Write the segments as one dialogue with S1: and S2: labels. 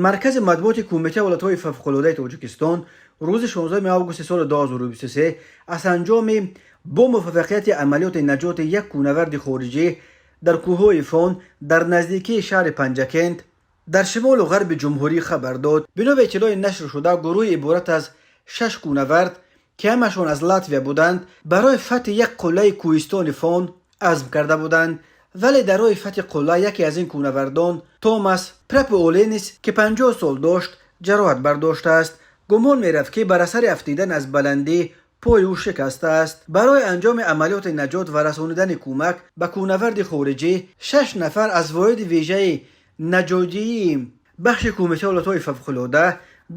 S1: Маркази матбуоти Кумитаи ҳолатҳои фавқулодаи Тоҷикистон рӯзи 16 августи соли 2023 аз анҷоми бо муваффақияти амалиёти наҷоти як кӯҳнаварди хориҷӣ дар кӯҳҳои Фон дар наздикии шаҳри Панҷакент дар шимолу ғарби ҷумҳурӣ хабар дод. Бино ба иттилои нашршуда, гурӯҳи иборат аз шаш кӯҳнавард, ки ҳамашон аз Латвия буданд, барои фатҳи як қуллаи кӯҳистони Фон азм карда буданд, вале дар роҳи фатҳи қулла яке аз ин кӯҳнавардон, Томас Прапуоленис, ки 50 сол дошт, ҷароҳат бардоштааст. Гумон мерафт, ки бар асари афтидан аз баландӣ пои ӯ шикастааст. Барои анҷоми амалиёти наҷот ва расонидани кӯмак ба кӯҳнаварди хориҷӣ шаш нафар аз воҳиди вижаи наҷотдиҳии бахши Кумитаи ҳолатҳои фавқулода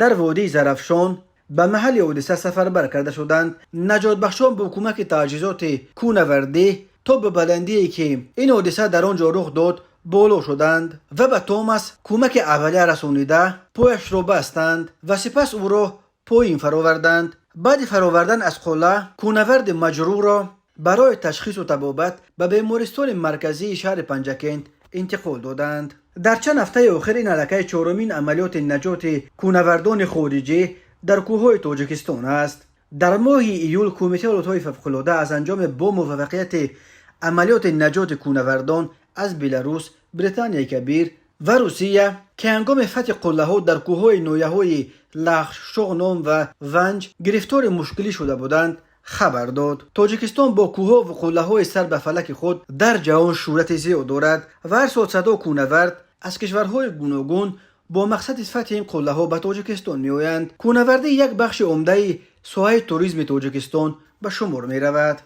S1: дар водии Зарафшон ба маҳалли ҳодиса сафарбар карда шуданд. Наҷотбахшон бо кӯмаки таҷҳизоти кӯҳнавардӣ то ба баландие, ки ин ҳодиса дар он ҷо рух дод, боло шуданд ва ба Томас кӯмаки аввалия расонида, пояшро бастанд ва сипас ӯро поин фароварданд. Баъди фаровардан аз қулла кӯҳнаварди маҷрӯҳро барои ташхису табобат ба бемористони марказии шаҳри Панҷакент интиқол доданд. Дар чанд ҳафтаи охир ин аллакай чорумин амалиёти наҷоти кӯҳнавардони хориҷӣ дар кӯҳҳои Тоҷикистон аст. Дар моҳи июл Кумитаи ҳолатҳои фавқулода аз анҷоми бо муваффақияти амалиёти наҷоти кӯҳнавардон аз Беларус, Британияи Кабир ва Русия, ки ҳангоми фатҳи қуллаҳо дар кӯҳҳои ноҳияҳои Лахш, Шуғнон ва Ванҷ гирифтори мушкилӣ шуда буданд, хабар дод. Тоҷикистон бо кӯҳҳо ва қуллаҳои сар ба фалаки худ дар ҷаҳон шӯҳрати зиёд дорад ва ҳар сол садҳо кӯҳнавард аз кишварҳои гуногун бо мақсади фатҳи ин қуллаҳо ба Тоҷикистон меоянд. Кӯҳнавардӣ як бахши умдаи соҳаи туризми Тоҷикистон ба шумор меравад.